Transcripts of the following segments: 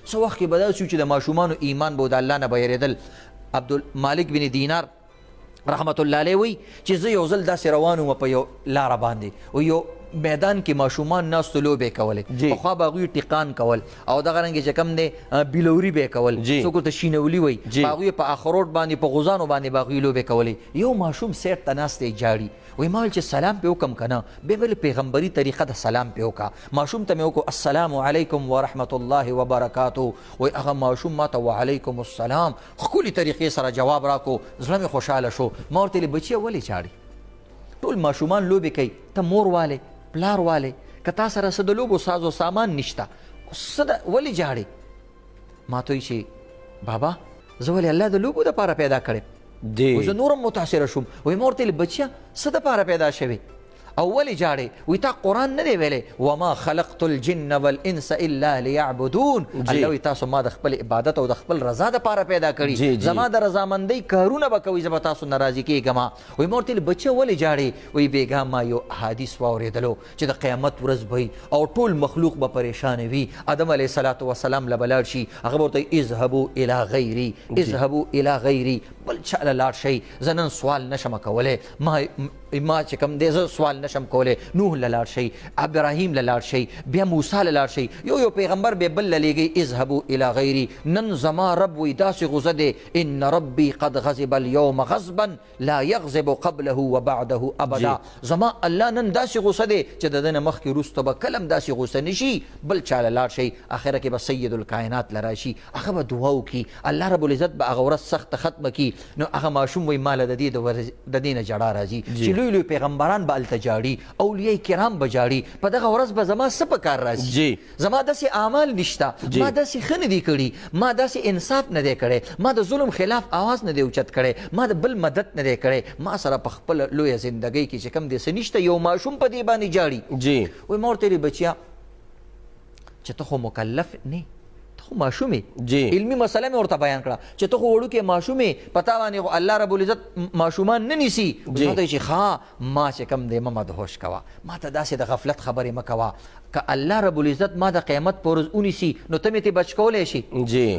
څه وخت کې به داسې وو چې د ماشومانو ایمان به د الله نه به یېرېدل. عبدالمالک بن دینار رحمت الله علیه وایي چې زه یو ځل داسې روان وم په یو لاره باندې، او یو میدان کې ماشومان ناستو لوبې کولې. پخوا به هغوی ټیقان کول او دغه رنګ چې کوم دی بلوري به یې کول، څوک ورته شینولي وایي. به هغوی په اخروټ باندې په غوزانو باندې به هغوی لوبې کولې. یو ماشوم سیټ ته ناست دی ژاړي، وایي ما ویل چې سلام پې وکړم که نه، بیا مې ویل پیغمبري طریقه ده سلام پې وکړه. ماشوم ته مې وکړو السلام علیکم ورحمت الله وبرکاته. وایي هغه ماشوم ما ته وعلیکم السلام ښکلي طریقې سره جواب راکړو، زړه مې خوشحاله شو. ما ورته ویل بچیه ولې ژاړې؟ ټول ماشومان لوبې کوي، ته مور والې پلار والې، که تا سره څه د لوبو ساز و سامان نشته، څه ده ولې ژاړې؟ ما ته وایي چې بابا زه ولې الله د لوبو دپاره پیدا کړی؟ زه نور هم متاثره شوم. وایي ما ورته ویل بچیه څه دپاره پیدا شوې او ولې ژاړې؟ وایي تا قرآن نه دی ویلی وما خلقت الجن والانس الا لیعبدون. الله وایي تاسو ما د خپل عبادت او د خپل رضا دپاره پیدا کړي، زما د رضامندۍ کارونه به کوئ، زه به تاسو نه راضي کېږم. وایي ما ورته ویل بچیه ولې ژاړې؟ وایي بېګا ما یو حدیث واورېدلو چې د قیامت ورځ به وي او ټول مخلوق به پریشانه وي، آدم علیه الصلاة والسلام له به لاړ شي، هغه به ورته اذهبوا الی غیري اذهبوا الی غیري، بل چا له لاړ شئ، زه نن سوال نشم کولی، ما چې کوم دی زه سوال نشم کولی. نوح له لاړ شئ، ابراهیم له لاړ شئ، بیا موسی له لاړ شئ، یو یو پیغمبر به بل له لېږئ اذهبوا الی غیري. نن زما رب وایي داسې غوسه دی ان ربي قد غضب اليوم غضبا لا یغضب قبله وبعده ابدا. زما الله نن داسې غوسه دی چې د ده نه مخکې وروسته به کله هم داسې غوسه نشي، بل چا له لاړ شئ. اخره کې به سید الکائنات له راشي، هغه به دعا وکړي، الله رب العزت به هغه ورځ سخته ختمه کړي. نو هغه ماشوم وایي ما له د دې نه ژړا راځي چې لوی لوی پیغمبران به هلته ژاړي، اولیاء کرام به ژاړي، په دغه ورځ به زما څه په کار راځي؟ زما داسې اعمال نشته، ما داسې ښه نه دي کړي، ما داسې انصاف نه دی کړی، ما د ظلم خلاف آواز نه دی اوچت کړی، ما د بل مدد نه دی کړی، ما سره په خپله لویه زندګۍ کې چې کوم دی څه نشته. یو ماشوم په دې باندې ژاړي. وایي ما ورته ویل بچیه چې ته خو مکلف نه، ته خو ماشوم یې. علمي مسله مې ورته بیان کړه چې ته خو وړوکی ماشوم یې، په تا باندې خو الله رب العزت ماشومان نه نیسي. ما ته چې ښه ما چې کوم دی مه مدهوش کوه، ما ته داسې د غفلت خبرې مه کوه، که الله رب العزت ما د قیامت په ورځ ونیسي نو ته مې ترې بچ کولی شي.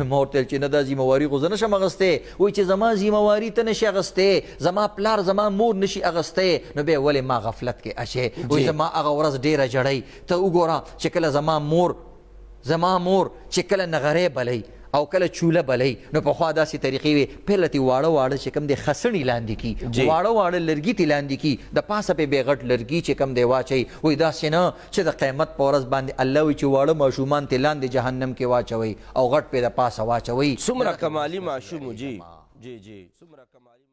ما ورته ویل چې نه دا ذمهواري خو زه نه شم اخیستی. وایي چې زما ذمهواري ته نه شي اخیستی، زما پلار زما مور نه شي اخیستی، نو بیا ولې ما غفلت کې اچې؟ وایي زما هغه ورځ ډېره ژړی، ته وګوره چې کله زما مور چې کله نغری بلئ او کله چوله بلئ، نو پخوا داسې طریقې وې، پهله ترې واړه واړه چې کوم دی خسڼي لاندې کي، واړه واړه لرګي ترې لاندې کي، د پاسه پې بیا غټ لرګي چې کوم دی واچوي. وایي داسې نه چې د قیامت په ورځ باندې الله وایي چې واړه ماشومان ترې لاندې جهنم کې واچوئ او غټ پې د پاسه واچوئ. څومره کمالي ماشوم. جی جی جی څومره کمالي.